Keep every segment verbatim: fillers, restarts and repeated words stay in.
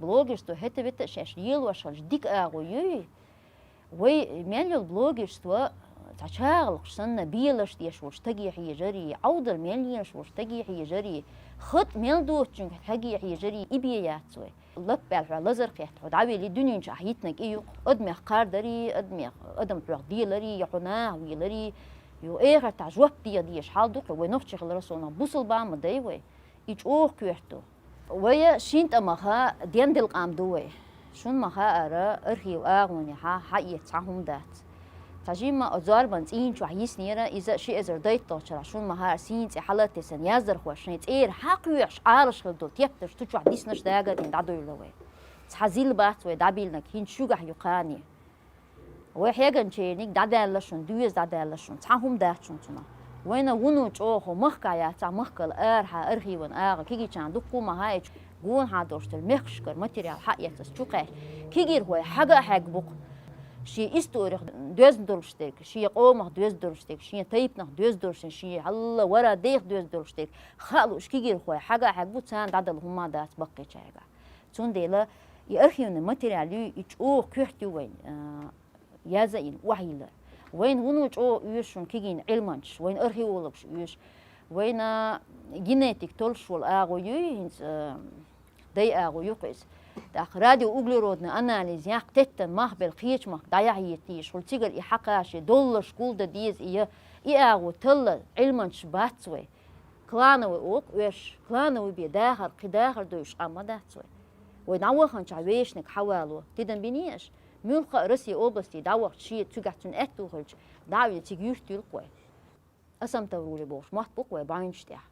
Блогерство хӀета-вета шаьш лелош хилча дика агӀо юй. Вай мел йолу блогерство цхьа чагӀалкхаш санна белаш деш волчу стаге хьежарий, Ӏовдал мел лелаш волчу стаге хьежарий, хатӀ мел доцучуьнга стаге хьежарий, и бен яц вай. Лап аьлла хьо лазар кхетта, хьо дӀавели дуьнен чу ахь йитнарг и ю-кх. Адамех кхардарий, адамех, адам хьох деларий, я хьо нахах веларий, ю эхартахь жоп деха дезаш хьал ду-кх, вай нохчий хиларал совнах бусалба а ма дай вай. И чӀогӀа коьрта ду. Вай шин тӀамах дендел къам ду вай. Шуна ма-хаъара, архив агӀонехьа хьаэца цхьа хӀума дац. Цхьа жимма а зорбан цӀийна чохь йиснера, иза ши эзар дейтталгӀачу шарахь, шуна ма-хаъара, сийна цӀе хьала а тесна, яздархоша шайн цӀера хьакхоьхьуш Ӏалаш хилла долу тептарш цу чохь диснарш дага а дина дӀадуьйла вай. Цхьа зил бац вай дӀабиллинарг, хӀинца шуьгахь ю кхане. Вай хьегначерниг дӀадаьлла шуна, доьза дӀадаьлла шуна, цхьа хӀума дац шуна цунах. Вайна вуно чӀогӀа махкахь яцахь, махкал арахьа архиван агӀо кегийчарна дуккха а ма хаьа, гонахьа долуш дерг мехкашкара материал хьаэцалц чу кхаьчча, кегийрхой хьага а хьегна бу-кх. Шен историх доьзна долуш дерг, шен къомах доьзна долуш дерг, шен тайпанах доьзна долуш дерг, шен хьалла вара дех доьзна долуш дерг хаа лууш кегийрхой хьага а хьегна бу, царна дӀадала хӀума а дац баккхийчаьрга. Цундела и архивный материал ю, и чӀогӀа коьрта ю вайн, а, яза а йина, охьайиллар. Вайна вуно чӀогӀа оьшу шуна кегийна Ӏилманчаш, вайна археологаш оьшу, вайна генетик толлуш волу агӀо юй, хӀинца, а, дай агӀо ю-кх иза. ТӀаккха радиоуглеродный анализ яккха теттан мах белла кхечу махка дӀаяхьа йитийша, хуьлу цигара и хьакхаший, долларш гулдан деза и я, и агӀо талла Ӏилманчаш бац вай. Клановый оха оьш, клановый бен дахар, кхин дахар дуйуш къам ма дац вай. Вай дӀаваханчохь вешниг хьавало, тидам биний аша? Муьлхха а Россия областе дӀавахча шен цуьгахь цуьнан аьтту хилча, дӀа а вилла цига юьртта юьлу-кх вай. Асамтаврули бохуш мотт бу-кх вай бӀаьвнаш тӀехь.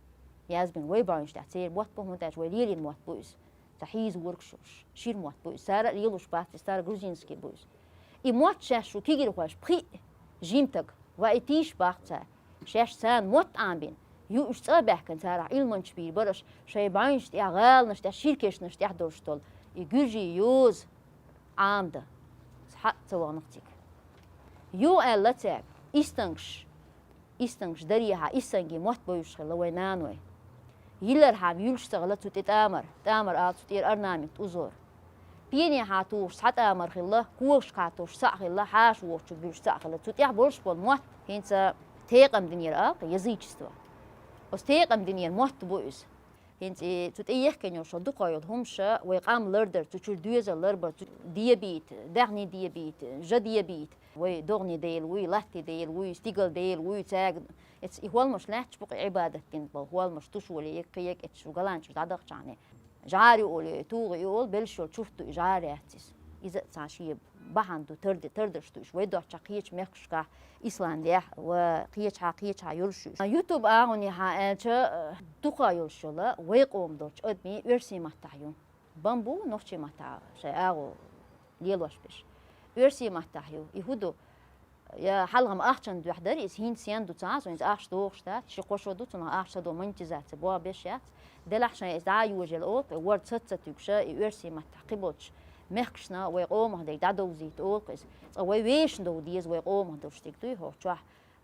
Язбина вай бӀаьвнаш тӀехь церан мотт бу, хӀунда аьлча вай лелийна мотт бу иза. Цхьа хьийза вургаш йолуш, шира мотт бу иза. Цара а лелош бац иза, цара грузинский бу иза. И мотт шаьш шу кегийрхойш пхиъ жимтаг, ва и тийша баккха цара. Шаьш царна мотт Ӏамбина, юуш цӀа а баьхкина, царах Ӏилманчаш бийр бара аша, шайн бӀаьвнаш тӀехь, гӀаланаш тӀехь, ширкешнаш тӀехь долуш долу и гуьржийн йоза Ӏамдан. Хьа а ца вахана-кх цига. Юха аьлла цаьрга, истангаш, истангаш дарехьа, истангийн мотт бовзуш хилла вайн наной. Йиллархьама юьллуш ца хилла цу тӀе тӀамар, тӀамар ала цу тӀера орнамент, узор. Пенехьа тухуш цхьа тӀамар хилла, когашкахьа тухуш цхьаъ хилла, хьаша вохучу буьллуш цхьаъ хилла. Цу тӀехь болуш болу мотт хӀинца текъам динера алкъа, язычество. Оцу текъам динера мотт бу иза. ХӀинца и цу тӀе ехкина йолуш дукха йолу хӀумаша вай къам лардар, цу чуьра доьзал ларбар, цу дебийта, даьхний дебийта, жа дебийта, вай догӀний дела вуй, латтий дела вуй, стигал дела вуй, цаьрга эцу и хӀолмаш лаьтташ бу-кх, и Ӏибадат дина болу хӀолмаш, тушоли, еккхи-еккхи эцу шу галанчуьра дӀадахчахьана. ЖӀар ю олу, тугӀа ю олу, белш йолу чурт ду и, жӀар яц иза. Иза а цхьа шен бахьана ду, тарди-, тардарш ду уьш вай доцчохь кхечу мехкашкахь, Исландехь ва кхечахьа, кхечахьа йолуш ю уьш. YouTube агӀонехьа аьлча, дукха йолуш йолу вай къоман долчу адамийн оьрсийн маттахь ю. Бан бу нохчийн маттахь шайн агӀо лелош берш. Оьрсийн маттахь ю. И хӀун ду? Я хьалха-м ахчанна дуьхьа дара иза, хӀинца сенна ду ца хаьа суна, иза ахча догӀуш дац, ши-кхо шо ду цунах ахча ца до, монетизация боху беш яц. Делахь шайн иза дӀа а йожийла олу-кх, ворд саца туьгуша, и оьрсийн маттахь кхиболчу мехкашна вай къомах дерг дӀадовзийта олу-кх иза. Цкъа вай вешан дов деза вай къомах долуш дерг дуй хӀокху чохь.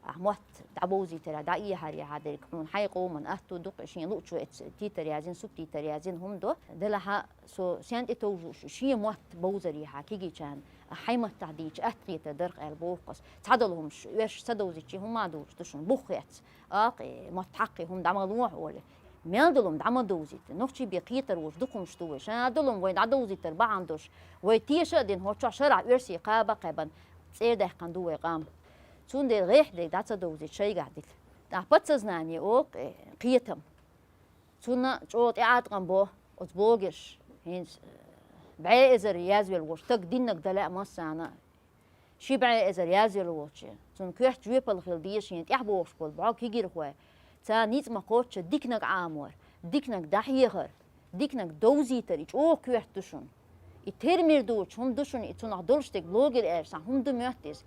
Ахь мотт дӀабовзийтарехь, дӀаэхьарехьа дерг хьуна хьайн къоман аьтту ду-кх, шен луучо эцу титар язйина, субтитр язйина хӀума до. Делахь а со сенна тӀе товжуш, шен мотт бовзарехьа кегийчарна, ахь хьайн маттахь дийча атта хетар дара-кх аьлла боху аса. Цхьадолу хӀумаш оьрсаша ца довзийча хӀума а дуьйлуш ду шуна, бух хетта. Аккха, э, мотт хьаккхий хӀума дӀа ма лохьа олий. Мел долу хӀума дӀа ма довзийта. Нохчий бен кхетар воцуш дукха хӀумаш ду вай. Ша долу хӀума вайна дӀадовзийтар бахьана долуш, вай теша а дина, хӀокху чохь шарахь оьрсийн кхаба а кхаьбна, цӀера даьккхина ду вай къам. Цундела гӀеххьа дерг дӀа ца довзийта, шайгахь дита. ТӀаккха подсознание олу-кх, э, кхетам. Цунна чӀогӀа тӀеӀаткъам бо оцу блогерша. ХӀинца, э, бӀе эзар язвелла волчу стага диннарг дан лаьа массарна а. Ши бӀе эзар язвелла волчу, цунна коьрта жоьпалла хила деза шена тӀаьхьа богӀуш болу бӀо кегийрхой. Царна ницкъ ма кхоччу диканиг Ӏамор, диканиг дӀахьехар, диканиг довзийтар, и чӀогӀа коьрта ду шуна. И тера-мера доцуш хӀума ду шуна, и цунах долуш дерг блогер аьлча, цхьа хӀума ду моьтту иза.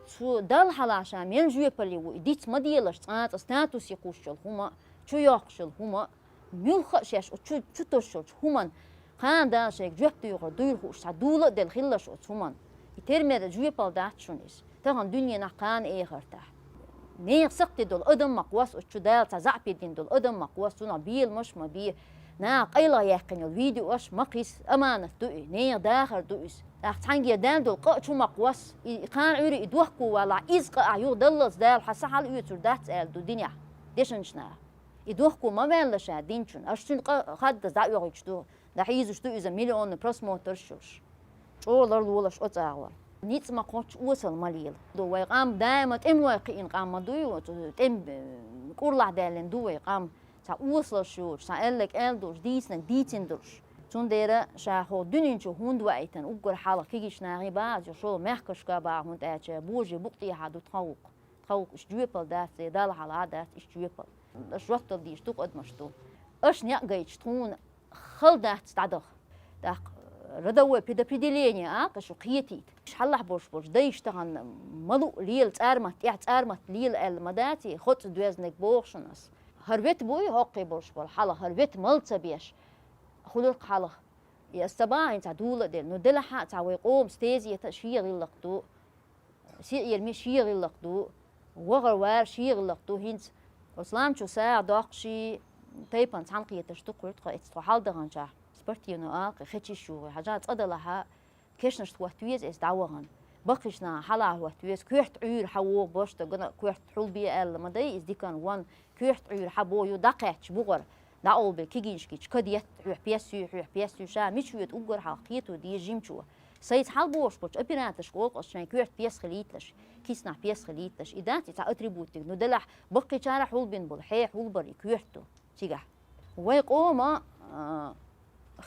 Цу Далла хьалха ша мел жоьпалле ву, и диц ма делаш, цкъа-цкъа статусе кхуссуш йолу хӀума, чу йоккхуш йолу хӀума, муьлхха а шаьш оцу чу, чу тосуш йолчу хӀуманна, кхана Дала шайга жоп доьхур дуйла хууш, цхьа дула а делла хилалаш оцу хӀуманна. И тера-мера жоьпалла дац шуна иза. Тахана дуьненахь, кхана эхартахь. Нехан сакхтин долу адам ма кхосса оцу чу, Дала цхьа заьӀапе дина долу адам ма кхосса, цунах беламаш а ма бе. Наха къайлаха яьккхина йолу видеош ма кхийса, аманат ду и, нехан дахар ду иза. ТӀаккха цхьаьнгге даьлла долу къа а чу ма кхосса, и кхана Ӏуьйре и дохко валахь, иза къа ахь юха даллалц Дала хьан са хьала оьцур дац аьлла ду динехь дешначу наха. И дохко ма ваьлла ша динчунна, аша цуьнан къа хаддаза дӀаоьхуьйтуш ду, дӀахьийзаш ду иза миллионна просмотрш йолуш. ЧӀогӀа ларлолаш оцу агӀор. Ницкъ ма кхоччу, осал ма лела. Ду вай къам даима тӀемалой кхиъна къам ма дуй, оцу тӀем, э, кӀурлахь даьллина ду вай къам. Цхьа осалш йоцуш, цхьа аьлларг аьлла долуш, дийцинарг дийцина долуш. Цундела ша хӀокху дуьнен чу хӀунда ваийтина уггар хьалха кегийчу нахе бахьа, иза шолгӀа мехкашка бахьа хӀунда аьлча божарийн букъа тӀехьа ду тхан гӀуллакх. Тхан гӀуллакх иштта жоьпалла дац, я Далла хьалха дац иштта жоьпалла. Аша жоп дала дийш ду-кх адамаш ду. Аша некъ гайташ тхуна хала дац дӀадаха. ТӀаккха родовое предопределение аьлла шу кхетийта. Хьаллахь болуш болчу дайша тахана ма луъу лела цӀармат, тӀехь цӀармат лела аьлла ма дац и, хоцу доьзнаг боху шуна ас. ХӀара вет буй хӀокхе болуш болу хьалха, хӀара вет мала ца беш хуьлург хьалха. И ас ца бахьа хӀинца дула а делла, ну делахь а цхьа вай къоман стезета а шен гӀиллакх ду. Сиъ-ерми шен гӀиллакх ду, вахар-варар шен гӀиллакх ду. ХӀинца оцу лам чу сагӀа доккхуш, тайпана цхьаьнакхетарш ду кхуьйту-кх, эцу тхо хьалдаханчохь спортивно алкхе хечиш юхи хьажа цкъа далахьа, кешнашна хӀотта веза эцу дӀавахана. Баккхийчу нахана хьалха хӀотта веза, коьрта Ӏуьйра хьан вогӀу баш дагана, коьрта хьулбе аьлла ма дай иза диканна вон, коьрта Ӏуьйра хьан бо ю дӀакхаьчча бугӀар, дӀакъовлабе кегийчкича кадетта, хьоьх пес юй, хьоьх пес юй, ша мича воьду уггар хьалха кхето деза жимачо. Сайца хьалабохуш болчу операторшка олу-кх ас шайн коьрта пес хилийталаш, киснахь пес хилийталаш. И дац и цхьа атрибутик, ну делахь баккхийчара хьулбина болу, хье хьулбар и коьрта ду цигахь. Вай къома, а,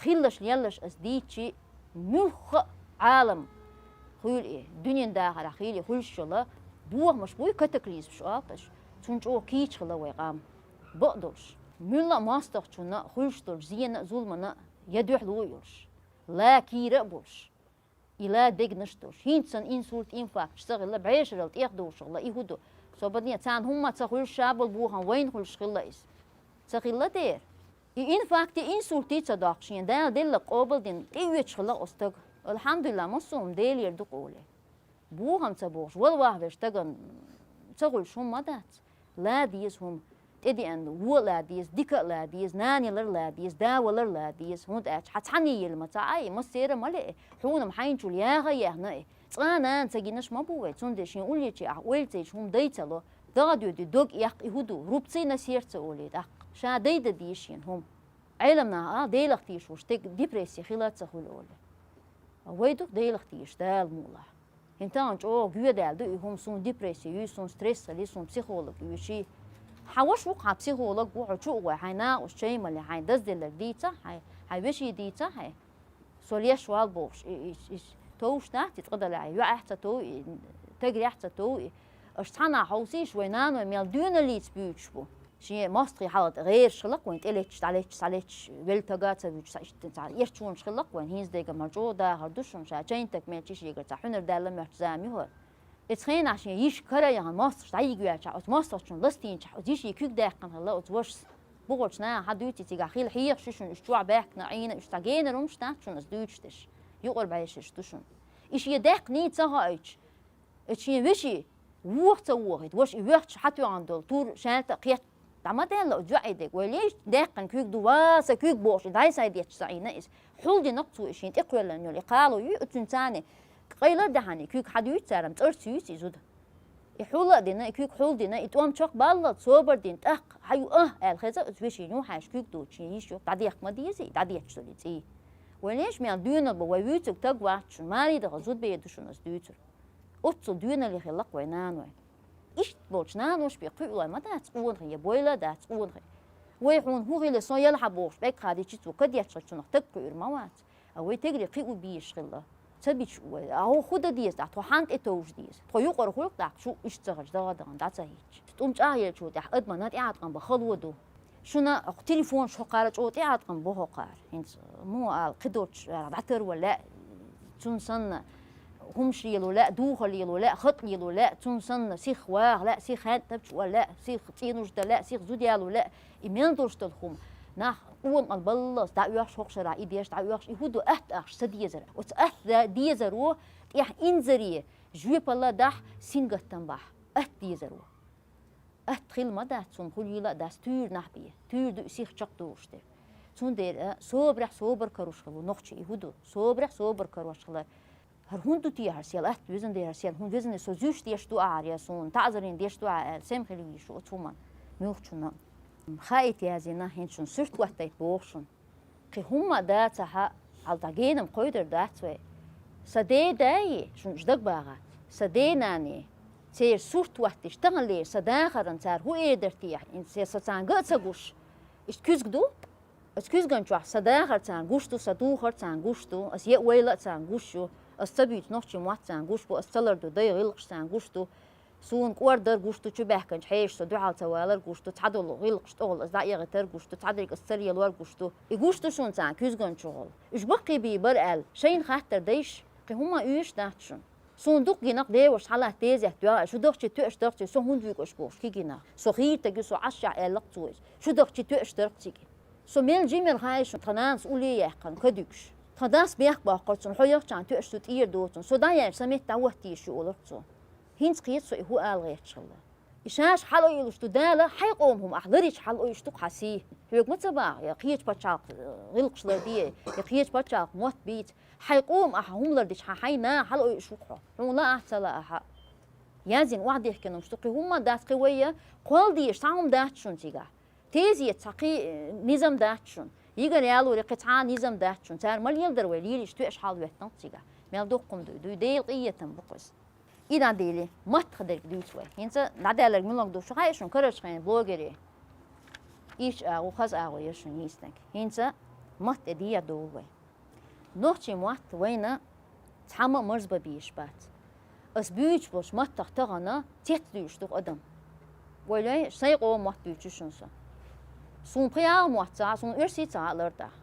хиллаш леллаш ас дийцчи, муьлхха а Ӏалам хуьлу и, дуьнен дахарехь хуьлу и хуьлуш йолу бохамаш буй, катаклизмаш олу-кх аш. Цунна чӀогӀа кийча хилла вай къам, бакъдолуш. Муьлхха а мостагӀчунна хуьлуш долчу зенна а, зуламна а я дуьхьало а йолуш, ла кийра а болуш. И ла дегнаш долуш. ХӀинца санна инсульт, инфаркташ ца хилла, бӀешаралла тӀех душахла и хӀун ду? Со бадне, царна хӀумма ца хуьлуш, ша болу бохам вайна хуьлуш хилла иза. Ца хилла дера. И инфаркти, инсульти ца доккхуш, шен Дала делларг къобалдина, тӀеоьцуш хилла оцу стага. Алхьамдулилла, массо а хӀума Делера ду-кх олий. Бохам ца бохуш, вала вахвеш стагана ца хуьлуш хӀумма дац. Ла деза хӀума, тӀедеана вон а ла деза, дика а ла деза, нана ялар а ла деза, да валар а ла деза, хӀунда аьлча хьан цхьанне елла ма ца Ӏа и, массеран а ма ле и, хьуна-м хьайначул яха а яьхна и. Цкъа а нана ца гинаш ма бу вай, цундела шен уллечи ахь ойла ца йича хӀума дай ца ло, дагадоьду дог эккха и хӀун ду, рубцы на сердце олий тӀаккха, ша дай дан деза шена хӀума. Ӏелам наха а Делах тешаш волу стеган депрессия хила а ца хуьлу олий. Вай ду-кх Делах тешаш, Дала мукъалахь. ХӀинца тахана чӀогӀа гоьдаьлла ду и хӀума, суна депрессия юй, суна стресс хилий, суна психолог оьший. Хьан ваша ву-кх хьан психолог ву, хьо чу а гӀой, хьайн накъост чай мали, хьайн даздалар дийца хьайн, хьайн веший дийца хьайн. Со леш вал бохуш, и, и, и, товш дац и цкъа далахь, йоӀехь ца тов и, тегрехь ца тов и. Аша цхьанхьа хьовсийша, вай наной мел доьналлица буьйцуш бу. Шен мостагӀий хьалха тӀе гӀераш хилла-кх вайн, тӀелетташ, дӀалетташ, схьалетташ, велла тага а ца вуьтуш, схьа иштта цхьа эрчонаш хилла-кх вайн, хӀинца дерг мел чӀогӀа дахар ду шуна, ша чайна таг мел чиш егар цхьа хьуьнар даьлла моьтту зама ю хӀара. Эцу хенахь шен йиша кара а яхана, мостагӀчу дӀайига ваьлчахь, оцу мостагӀчун ластийначохь оцу йишин куьг даьккхина хилла оцу вашас. Бухарчу наха хьан дуьйций цигахь хила хьеха шу шуна, уьш чохь баьхкина Ӏийна, уьш цхьа генара хӀумаш дац шуна ас дуьйцуш дерш. Юкъара бӀешераш ду шуна. И шен даьккхиний ца хоуьйтуш, и шен веший вуха ца вохийта, ваша и воьхча хьан тоьхна долу тур шаьлта а кхетта дӀа ма даьлла оцу йоӀе дерг. Вай леш даьккхина куьг ду, ва сан куьг бохуш, и дӀай-схьай детташ ца Ӏийна иза. Хьулдина-кх цо и шен тӀекхоьллина йолу и кхало ю, оцуьнан царна къайла а даьхьна и куьг, хьан дуьйцу цара-м, цӀарца юьйцу и зуда. И хьул а дина, и куьг хьулдина, и тӀом чекхбаллалц собар дина, тӀаккха хьан ю а аьлла хеза оцу вешин, юха хьаьжча куьг доцуш, шен йиша юха дӀадехка ма деза и дӀадетташ долу и цӀий. Вай леш мел доьналла бу, вай вуьйцург таг вац шуна, маре даха зуда бер ду шуна ас дуьйцург. Оццул доьналла хилла-кх вай наной. Иштта болчу нанош бен кхуьула ма дац къонахий, я бойла а дац къонахий. Вай хьуна хӀун хили, со яла хьан бохуш, бӀегхьа дичи цо кадетташ хилчунах таг кхуьур ма вац. А вай тегри кхио безаш хилла. Ца бича вай. А хӀо хӀун дан деза тӀаккха, тхо хьанна тӀетовжа деза? Тхо юкъара хуьлу-кх тӀаккха, шу иштта ца хилча, дагадахана дӀа ца хӀиттича. ТӀум чӀагӀъеллачо тӀехь адаман тӀеӀаткъам бан хало ду. Шуна кху телефонаш хӀокхара чӀогӀа тӀеӀаткъам бо хӀокхара. ХӀинца муха ала, кхидолчу дӀатарван лаьа, цунна санна хӀумаш лело лаьа, духар лело лаьа, хатӀ лело лаьа, цунна санна сиха ваха лаьа, сиха хьаьнтӀабчу ван лаьа, сиха цӀенош дан лаьа, сиха зуда яло лаьа, и мел долуш долу хӀума. Нах къонахалла баллалц дӀаоьхуш, хӀокху шарахь и деш дӀаоьхуш, и хӀун ду, атта ахча ца дезар. Оцу атта дезаро тӀехь инзаре жоьпалла дахь, сингаттам бахь. Атта дезаро. Атта хила ма дац, хӀума хуьлийла а дац, туьйра нах бе. Туьйра ду и сиха чекхдолуш дерг. Цундела собарехь собар карош хила ву нохчо, и хӀу ду? Собарехь собар карош хилар. ХӀара хӀунда ду те, хӀара сел атта везан дера, хӀара сел хӀунда везан, со зуьйш деш ду ахьара, я суна таӀзарийн деш ду ахьа аьлла, сема хила веза шу оцу хӀуманна, муьлххачунна. Хаийта яздина, хӀинца шуна суьрт хӀоттайта боху шуна. Кхин хӀумма а дацахьа, хьал дӀа генам кхойдар дац вай. Сан ден дай, шуна уьш дага багӀа, сан ден нанна, церан сурт хӀоттийча таханлера сан дахаран цара хӀун эр дара те, хӀинца со царна ган а ца гуш, иштта куьзга ду? Ас куьзган чохь сан дахар царна гуш ду, сан духар царна гуш ду, ас еа вайла а царна гуш ю, ас ца буьйцу нохчийн мотт царна гуш бу, ас ца лардо дай гӀиллакхаш царна гуш ду, суна кӀордар гуш ду, чу баьхкинчу хьешашца дуьхьал ца валар гуш ду, цхьадолу гӀиллакхаш тӀехула ас дӀаэгӀийтар гуш ду, цхьадерг ас ца лелор гуш ду. И гуш ду шуна царна куьзган чухула. Уьш баккхий бийр бара аьлла, шайна хаттар дайша, кхин хӀумма а оьшуш дац шуна. Суна дукха гина-кх деваш хьалат дезет доьгӀа, шу дахчи тоьаш дарх цига, со хӀунда вуьгу аша бохуш кхин гина. Со хийра стаг ю, со Ӏаш шахь аьлла-кх цо иза. Шу дахчи тоьаш дарх цига. Со мел жимел хаьий шуна, тхан нанас улле яьккхина, кадуьгуш. Тхан дас бехк боккхура цунна, хьо яхчахьана тоьаш цу тӀера доцунна. Со дӀаяьлча сан метта дӀахӀоттийша ю олура цо. ХӀинца кхета со и хӀун ала гӀерташ хилла. И шаьш хьалаойлуш ду Дала, хьайн къоман хӀума ахь ларича хьалаойуш ду-кх хьан сий. Хьоьга ма ца боху, я кхечу пачхьалкхан гӀиллакхаш лардийта, я кхечу пачхьалкхан мотт бийца. Хьайн къоман ахь хӀума лардича хьан, хьайн наха хьалаойуш ву-кх хьо. Хьуна лаахь а, ца лаахь а. Яздина охьадехкина хӀумнаш ду, кхин хӀумма а дац, кхин вай я, кхолла дезаш цхьа хӀума дац шуна цигахь. Тезета цхьа кхин, э, низам дац шуна. Йигар ялоре кхин цхьа а низам дац шуна. Цара ма леладара вай лелийча тоьаш хьал хӀоьттина-кх цигахь. Мел дуккха хӀума дуй, дуй, Делан къинхетам бу-кх иза. И дӀа дели, матта хадерг дуьйцу вай. ХӀинца дӀадаьлларг муьлханиг ду шу хаьий шуна, карарчу хенан блогерийн иш агӀо, хаза агӀо яра шуна йийцинарг. ХӀинца матта тӀе дехьа довлу вай. Нохчийн мотт вайна цхьамма а марзбан безаш бац. Ас буьйцуш болчу маттах тахана цец дуьйлуш ду-кх адам. Вай лой, сайн къоман мотт буьйцу шуна со. Суна пхи агӀор мотт ца Ӏа, суна оьрсийн ца Ӏа лардахь.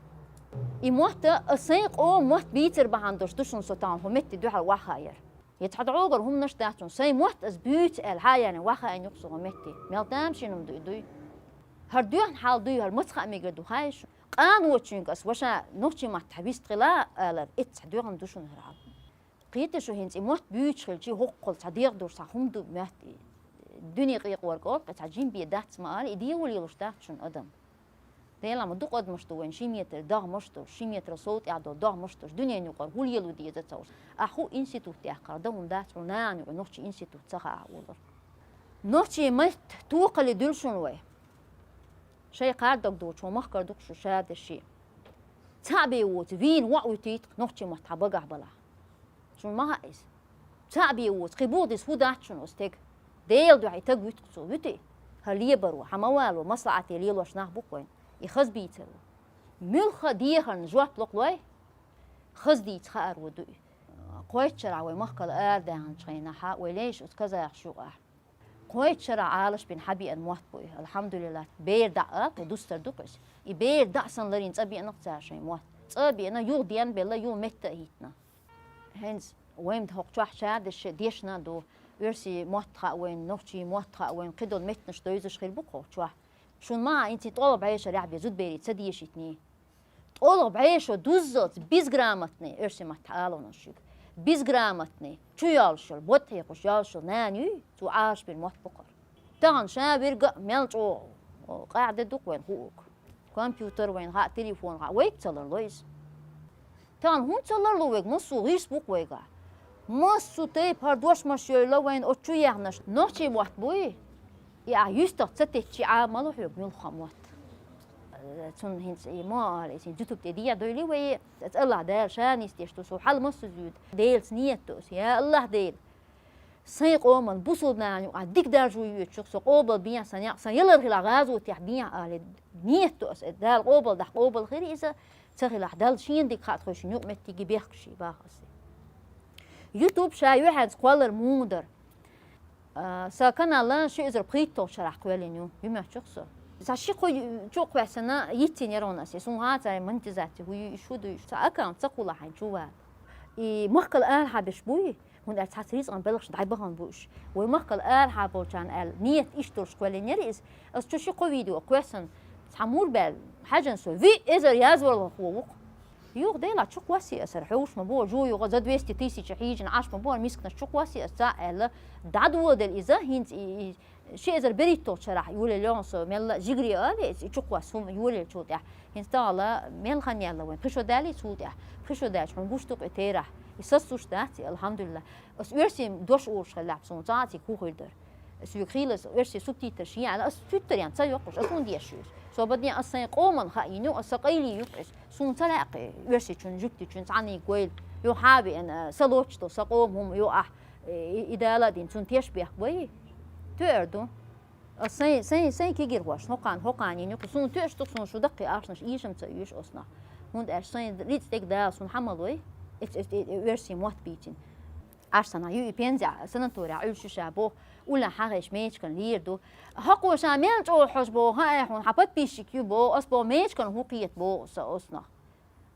И мотт, ас сайн къоман мотт бийцар бахьана долуш ду шуна со тахана хӀун метте дуьхьал охьахаайар. Я цхьа дӀогара хӀуманаш дац шуна, сайн мотт ас буьйцу аьлла, хьаяьллина охьахаайна юкъа со хӀун метте. Мел тамашийна хӀума ду и, дуй. ХӀара доьхна хьал дуй, хӀара маца хаа мегар ду хаьий шуна? Къаночуьнга ас ваша нохчийн маттахь вистхила алар, эццахь доьхна ду шуна хӀара хьал. Кхета шу хӀинца и мотт буьйцуш хилчи, хӀокхул цхьа дегӀ долуш цхьа хӀума ду моьтту и. Дуьне къекъорг олу, кхин цхьа жима бен дац ма ала, и дегӀо лелош дац шуна адам. Делахь ма дукха адамаш ду вайн ши метр дагӀмаш долуш, ши метр сов тӀехь долу дагӀмаш долуш, дуьненан юкъара хӀун лело деза ца хууш. Ахь хӀун институт яьккхина, дан хӀума дац хьуна нахана юкъа нохчийн институт ца хаахь олура. Нохчийн мотт тохале дуьллу шуна вай. Шайн кхара дог доцуш, хӀун махкара ду-кх шу шадерш. Цхьаъ бен воцу вийна воӀ вуьтуьйту-кх нохчийн мотт хьан багахь балахь. Шуна ма хаьа иза. Цхьаъ бен воцу, кхин буха деза хӀун дац шуна оцу стеган? Делан дуьхьа и стаг вуьту-кх цо, вуьтий? ХӀара лебаро, хьан ма вало, маслаӀате лелош нах бу-кх вайн. И хаза бийцар ву. Муьлхха а дехарна жоп ло-кх лой, хаза дийца хааро ду и. Кхойтта шарахь вай махкал арадаханчу хенахь, вай лайш оцу казахаш юкъахь. Кхойтта шарахь Ӏалашбина хьабеана мотт бу и, алхьамдулиллахӀ, бер даӀа, кхин дустар ду-кх иза. И бер даӀа санна ларйина цӀа беана-кх цара шайн мотт. ЦӀа а беана, юха денбелла, юха метта а хӀиттина. ХӀинца вайн хӀокху чохь шадерш дешна а ду, оьрсийн мотт хаьа вайна, нохчийн мотт хаьа вайна, кхидолу меттанаш девзаш хир бу-кх хӀокху чохь. Шуна ма хаьа, хӀинца и ТӀолгӀа-Бьаьшара яхь бен зудаберий ца дешийтиний. ТӀолгӀа-Бьаьша дуззалц безграмотный, оьрсийн маттахь алонаш шуьга, безграмотный, чу йолуш йолу, бод хьекхуш йолуш йолу нана юй, цо Ӏалашбина мотт бу-кх хӀара. Тахана ша верг а мел чӀогӀа, о, къаьхьа де ду-кх вайна хуург. Компьютер вайна хаьа, телефон хаьа, вайга ца ларло иза. Тахана хӀунда ца ларло вайга, массо а гӀирс бу-кх вайгахь. Массо а тайпа хӀара дошмаш йойла вайна оцу чу яьхнарш. Нохчийн мотт буй? И ахь юьстах ца теттчи Ӏама ма ло хьоьга муьлхха а мотт. Цунна хӀинца и мо а ала, иза хӀинца ютуб тӀе дехьа дойли вай, аса АллахӀ Дала ша нисдеш ду, со хьала массо а зуьйду. Делаца нийят до аса, я АллахӀ Дела! Сайн къоман бусулба нахана юкъахь дика даржо йоьду-кх со, къобал бехьа сан некъ, сан ялар хилахь гӀазотехь бехьа алий, нийят до аса, Дала къобал дахь къобал хир иза, ца хилахь Далла шена дика хаьа тхойшинна юкъаметтиге бехкаш баха аса. Ютуб ша юьхьанца кхоллар муха дара. А, сан канал ши эзар пхийтталгӀачу шарахь кхоьллина ю, юьмаьчух со. Сан ши-кхо ю-, чу а кхоьссина, йицйина яра хьуна аса. Суна хаа цара монетизация хӀу ю, иш хӀу ду, иш сан аккаунт ца кхуллахь хьайн чу вала. И махкал арахьа берш буй, хӀунда аьлча цхьацца рицкъан белхаш дӀайбахана бу уьш. Вай махкал арахьа болчарна аьлла, нийят иштта долуш кхоьллина яра иза. Аса чу ши-кхо видео кхоьссина, цхьа мур баьлла, хьаьжна со, виъ эзар язварлагӀа хӀу ву-кх. Юха делахь чу кхоссий аса, хӀара хьовш ма бу, жо юха за двести тысяча хьийжина Ӏаш ма бу, хӀара мисканаш чу кхоссий аса, цхьаъ аьлла, дӀадоладелла иза, хӀинца и, и, Ши эзар берхӀитталгӀача шарахь йолаелла йоӀ со, мелла а жигара а ала, иза чукхоссу хӀума йолаеллачул тӀехьа. ХӀинца тахала мел хан яьлла вайн, пхи шо даьллий цул тӀехьа. Пхи шо даьлча хьуна гуш ду-кх и терахь. И сацалуш дац и, алхьамдулиллахӀ. Ас оьрсийн дош олуш хилча суна цхьа а цига хӀун хир дара. Соьга хийла ас оьрсийн субтитраш яьлла, ас туьттар ян ца йоккхуш, ас хӀунда еш ю иза? Со бадне ас сайн къоман хаийна ю, ас сан къайле ю-кх иза. Суна ца лаьа-кх оьрсичун, жуьгтичун цхьаннега гойла. Юха хьа а веана, са лоцуш долу сан къома хӀума ю ахь, и, и дала а дина, цунна теш бехк бай? Тоьар ду. Ас сайн, сайн, сайн кегийрхошна хӀокхарна, хӀокхарна йина ю-кх, суна тоьаш ду-кх, суна шу даккхий ахчанаш ийшам ца оьшу оцунах. ХӀунда аьлча сайн рицкъ дерг Дала суна хьа ма лой, эц, эц, э, э, оьрсийн мотт бийцина. Аш санна ю и пензе санаторехь Ӏуьллуш ю ша боху, уллехь хьагӀайш мечиган лийр ду. ХӀокхо ша мел чӀогӀа хьожу боху, хьан а хьуна хьан подписчик ю боху, ас боху мечиган хӀун кхета боху аса оцунах.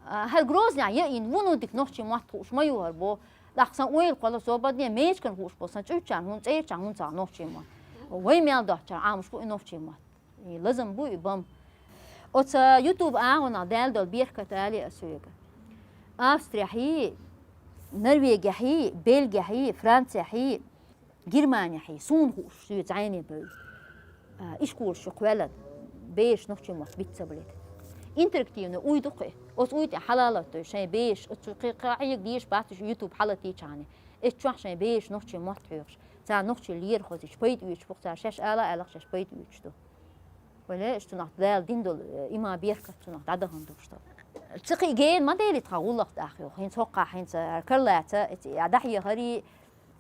А, хӀара Грознехь яйина вуно дика нохчийн мотт хууш ма ю хӀара боху. ТӀаккха сан ойла кхолла со бадне мечиган хууш боху, сан чуьрчарна хӀун, цӀерчарна хӀун ца нохчийн мотт. Вай мел доцучарна Ӏамош бу и нохчийн мотт. И лазам бу и бам. Оцу YouTube агӀонах даьлла долу беркат алий ас соьга. Австрехьий, Норвегехьий, Бельгехьий, Францехьий, Германехьий, суна хууш соьца зӀене бевлла. А, ишколаш чу кхоьллина, бераш нохчийн мотт биц ца балийта. Интерактивный уй ду-кх и. Оцу уй тӀехь хьала а латтадой шайн бераш, оцу кхин кхин Ӏега дезаш бац уьш YouTube хьалатийчхьана. Эцу чохь шайн бераш нохчийн мотт хьоьхуш, царна нохчалла лера хозуьйтуш, пайда оьцуш бу-кх цара, шаьш ала а аьлла-кх, шаьш пайда оьцуш ду. Вале, иштта цунах Дала дина долу, э, иман, беркат цунах дӀадахана ду-кх. Ца кхин гена ма дели тхан гӀуллакх тӀаккха юха. ХӀинца хӀокхахь, хӀинца карлаца, эца, а, дӀахьехарий,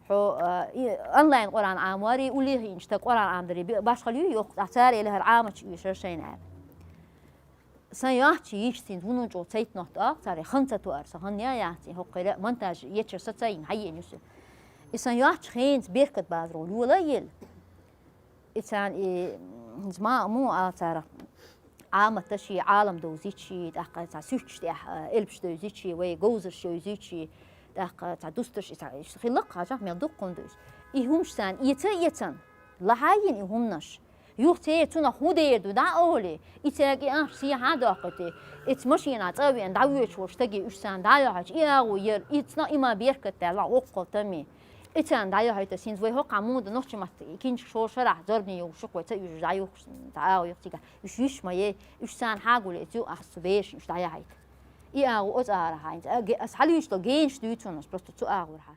хьо, а, и, онлайн Къуръан Ӏаморий, уллехь хӀинца стаг Къуръан Ӏамадарий, бе-, башхалла ю йоху, тӀаккха цара элира хӀара Ӏамачу оьшура шайна аьлла. Сан йоцчу йиш цуьнца вуно чӀогӀа цайтанотта оха цара, хан ца тоьар, сан хан я яц и хӀокхуьра, монтаж ечара са ца йина, хьаеана ю со. И сан йоцчу хенца беркат базаро йола а елла. И царна и, м, ма, муха ала царах, Ӏаматаш и, Ӏалам довзийчий, тӀаккха цхьа суьрташ тӀехь, а, элпаш довзийчий, вай говзарш йовзийчий, тӀаккха цхьа дустарш, и цхьа, и хилла-кх хьажахь, мел дуккха хӀума ду иза. И хӀумаш царна эца а эцна, лахьа а йина и хӀуманаш. Юха церан цунах хӀун дер ду дӀа а олий, и цаьрга и ахча сехьа а доккхуьйтий, эца машенахь цӀа а веана дӀавоьдуш волу стаге уьш царна дӀа а йохьуьйтуш, и агӀо яра, и цунах а иман, беркат даьлла, воккхал тами. И царна дӀайохьуьйту, хӀинца вай хӀокхахь муха ду нохчийн маттахь кинчиг шолгӀачу шарахь зорбане йолуш ю-кх вай, ца уьжуш дӀайохуш, цхьа агӀо ю-кх цигахь. Уьш йиш ма яй, уьш царна хьагулъе, цу ахча цу берашна уьш дӀаяхьийта. И агӀо оцу арахьа хӀинца, а, ге-, ас хьалуьйш долу генаш дуьйцу хьуна, ас просто цу агӀорахьа.